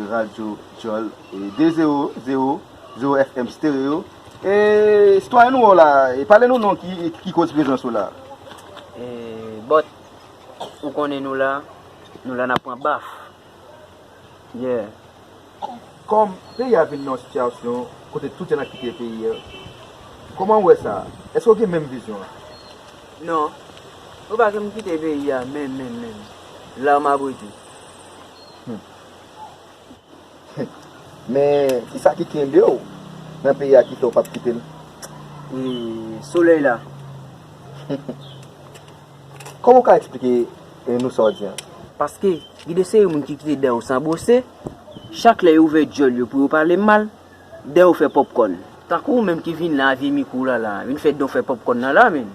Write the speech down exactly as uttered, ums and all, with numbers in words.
Radyo Djòl, e, de zewo zewo zewo F M Stereo. E, sitwayen, nou wè w la, e, pale nou non, ki, ki koz prezans ou la? E, Bòt, ou konnen nou la, nou la n ap pran baf. Yeah. Kòm peyi a vin nan yon sitiyasyon kote tout moun ap kite peyi a, kòman w wè sa? Èske w gen menm vizyon an? Non. Ou pa gen m kite peyi a, menm, menm, menm. La m ap rete. Hmm. Men, kisa ki kenbe w nan peyi a ki fè w p ap kite l? E, solèy la. Kòman w ka eksplike, e, nou sa w di an? Paske, gen de seri moun ki kite dèyè w san bwose, chak lè yo ouvè djòl yo pou yo pale m mal, dèyè yo fè pòpkòn. Tankou ou menm ki vin la, vye mikwo w la, la, vin fè dan w fè pòpkòn nan la, menm.